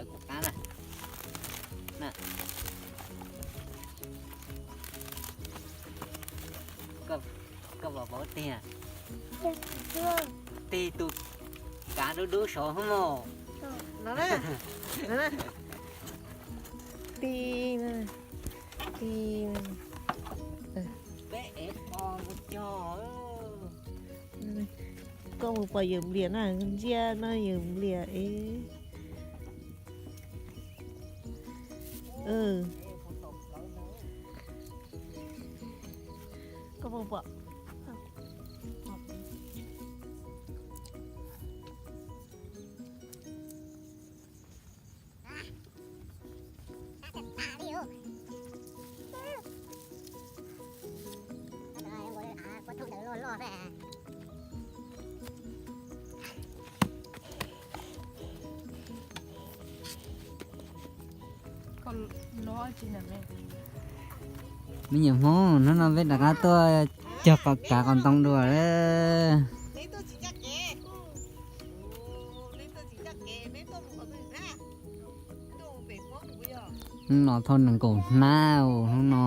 Kuv qab na. Na. Koj, koj pom pom tiag. Tig tus kav dub dub saud hos mog. No na. No na. Tig, tig. Peb ev o mus cog. Koj mus pom yawm nplias na, ntsia no yawm nplias es. Koj mus pom. Me nyuam Hmoob, hnub no peb rov qab tuaj cog kav qos ntoo dua lawm. Hnub no thauj nees nkaum hnab os, hnub no.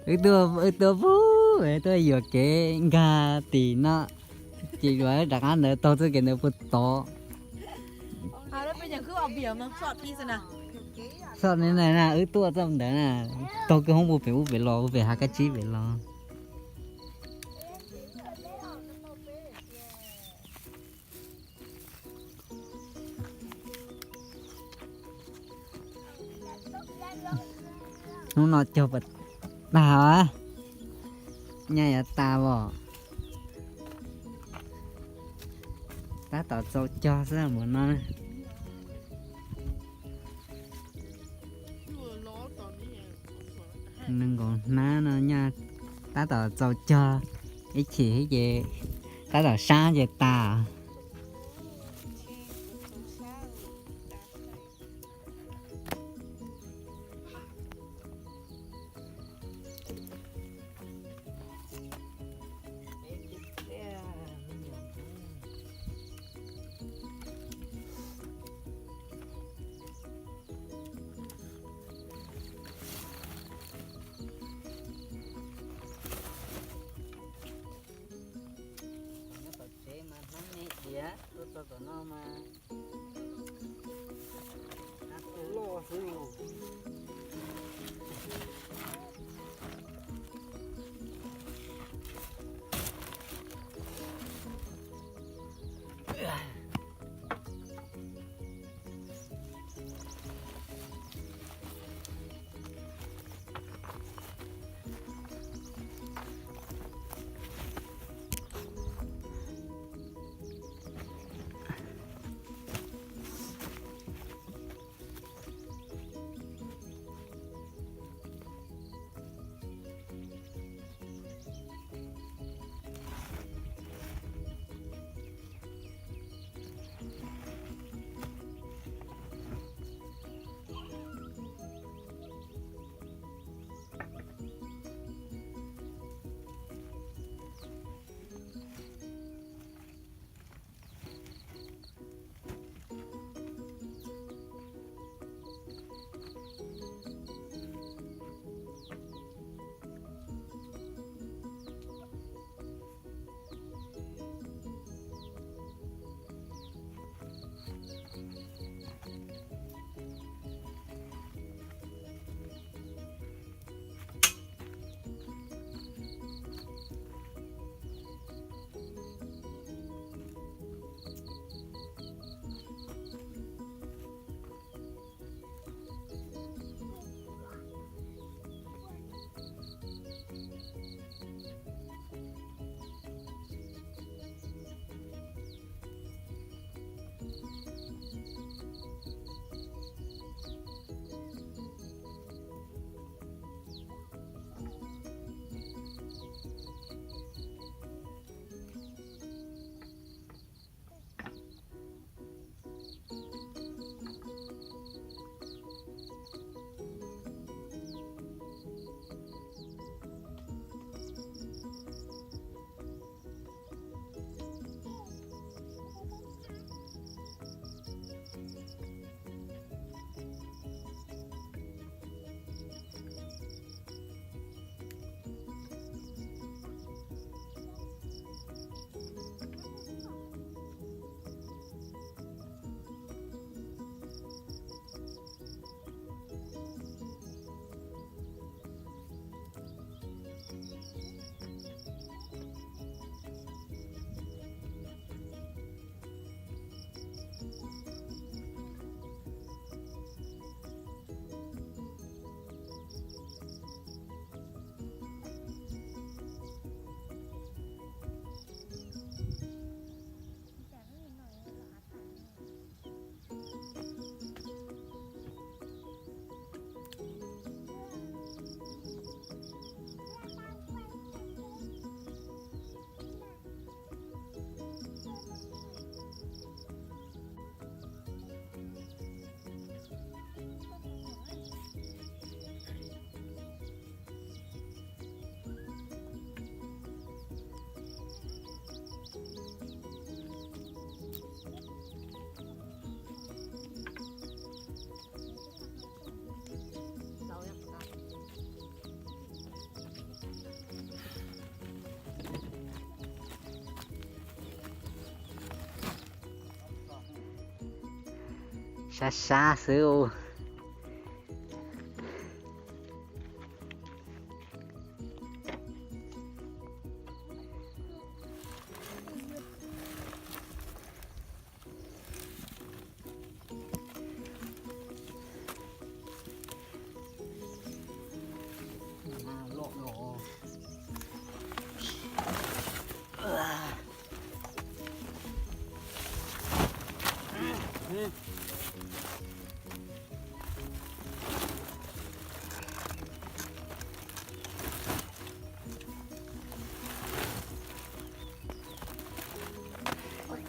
Wb tuaj, wb tuaj pub, wb tuaj yuam kev nkag tim no, ces yuav rov qab ntawd taug txoj kev ntawd puag tod. Soj ne na, wb tuaj txoj ntawd na, taug kwj hoob puag pem ub pem los, puag pem hav kab tsib pem los. Hnub no cog puas tag, nyaj yuav tas os. Tab tom txaus cog xwb mus no. Nees nkaum hnab no nyaj tab tom txaus cog, ib chim ces tab tom sab ces tas. Nyob tom tsev mas hnub me diav tuaj txog tom no mas loj xwb. Sab sab xwb.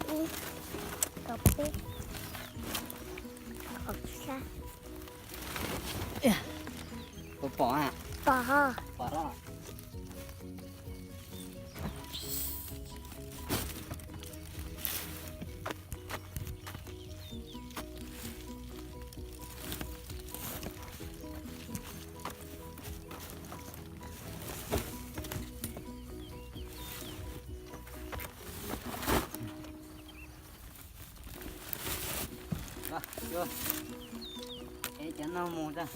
Ib, kaum peb, kaum xya. Puas pom? Pom, pom. Es cov no mus tag.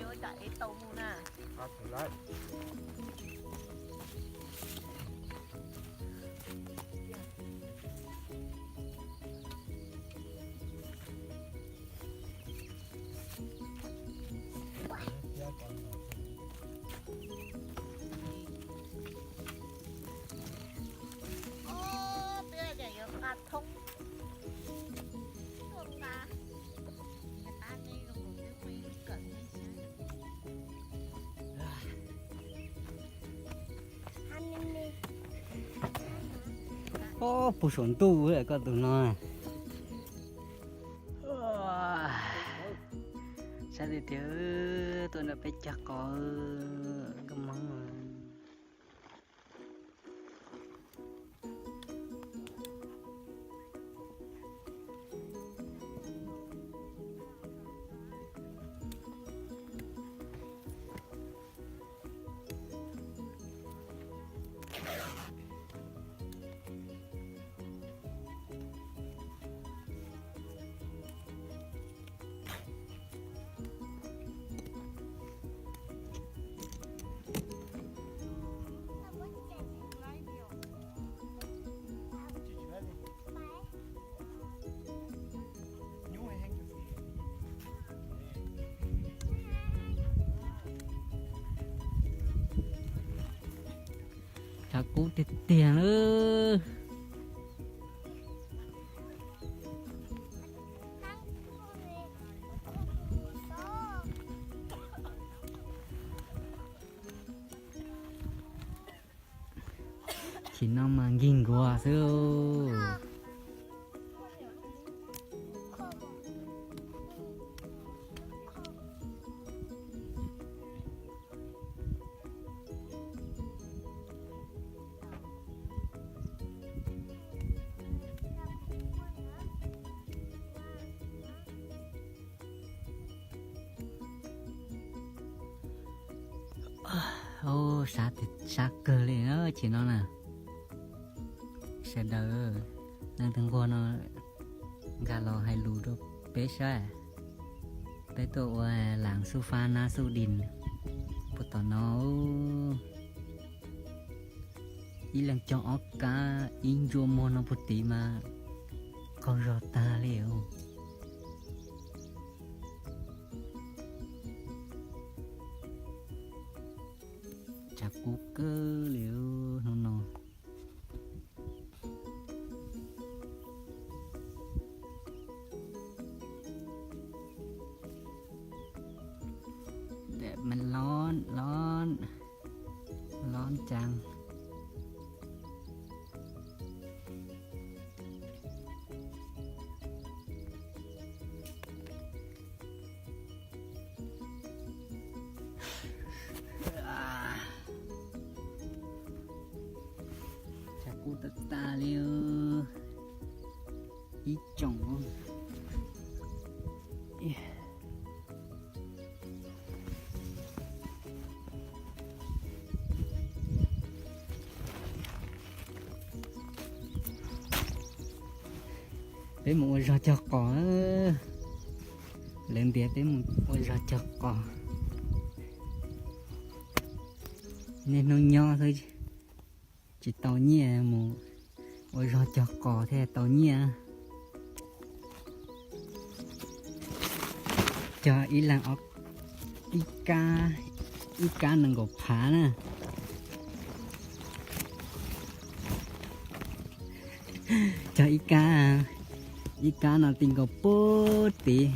Yuav tsam ev tau mus na. Puag saum ntuj koj tus no. Sab tiag tiag, tuaj nrog peb cog qos koj mob. Tshav kub tiag tiag lawm. Chim no mas nkig nkuav xwb. Sab kawg li na chim no na. Sawv daws, leej twg nquag no nkag los hais lus rau peb saib. Peb tuaj ua lav xub fab nab xub dis puag tom no. Ib leeg cog ob kab ib ntsuab muag no puag tid mas qaug zog tag li os. Tshav kub kawg li hnub no. Dej mas lon lon lon cag. Tshav kub tag tag li. Ib tsoom. Peb mus ua zog cog qos. Lawv ntiav peb mus ua zog cog qos. Niaj hnub nyob xwb tsis tau nyiaj, mus ua zog cog qos thiaj tau nyiaj. Cog ib leeg ib kab, ib kab nees nkaum phav na. Cog ib kab, ib kab no ti nkaus puag tid,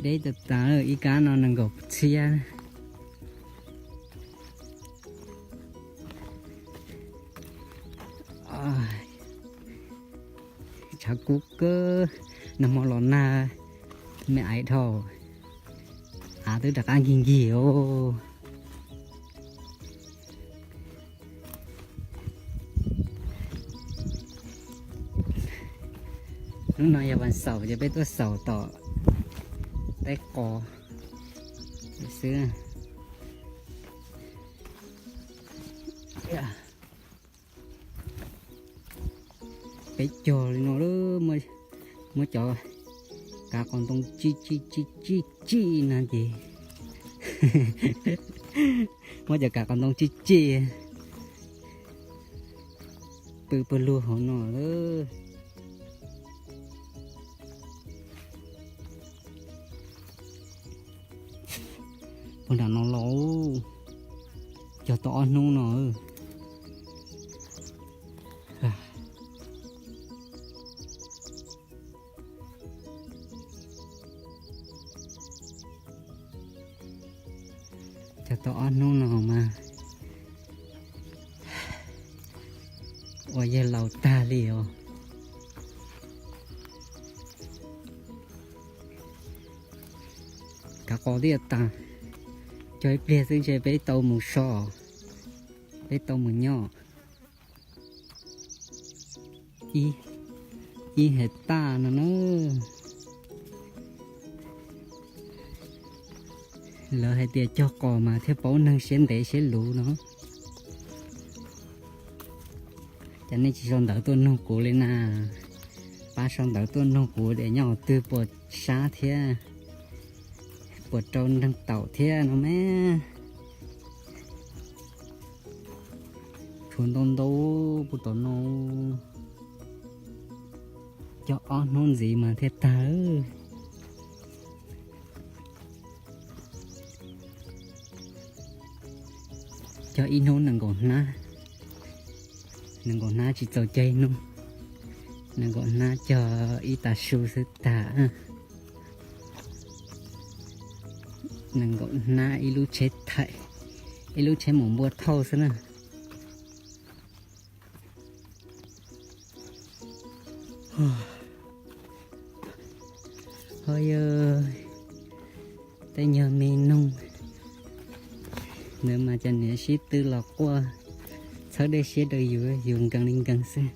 deb tas tas, ib kab no nees nkaum txhiab. Tshav kub kawg, nag hmo los nag me aiv dhau, av twb rov qab nkig nkig os. Hnub no yog vas xaum ces peb tuaj xaum tom teb qos xwb. Peb cog li no, muab cov kav qos ntoo tsij tsij tsij tsij no ces, muab cov kav qos ntoo tsij tsij pw pawg lug hauv no lawm. Puag nram no los, cog tau ob hnub no. Cog tau ob hnub no mas ua yawg laus tag li os. Kav qos twb yuav tas, cog ib pliag xwb ntshe peb tau mus so, peb tau mus nyob. Ib hais taj no na. Lawv hais tias cog qos mas thiaj paub neeg siab ntev siab luv no. Cas nej tsis sau ntawv tuaj nug kuv li na? Pab sau ntawv tuaj nug kuv tias nyob twg puas sab thiab puas rau neeg taum thiab no mas. Tshuav ntau ntau puag tom no, cog ob hnub ntxiv mas thiaj tag. Cog ib hnub nees nkaum hnab, nees nkaum hnab tsis txaus cog ib hnub, nees nkaum hnab cog ib tav su xwb tag. Nees nkaum hnab ib lub tsheb thaim, ib lub tsheb mus npua thauj xwb na. Ho yog tej nyuag me noog ntawd mas cov niam sib tw los quaj txhawb dej siab rau yus, yus nkees li nkees xwb.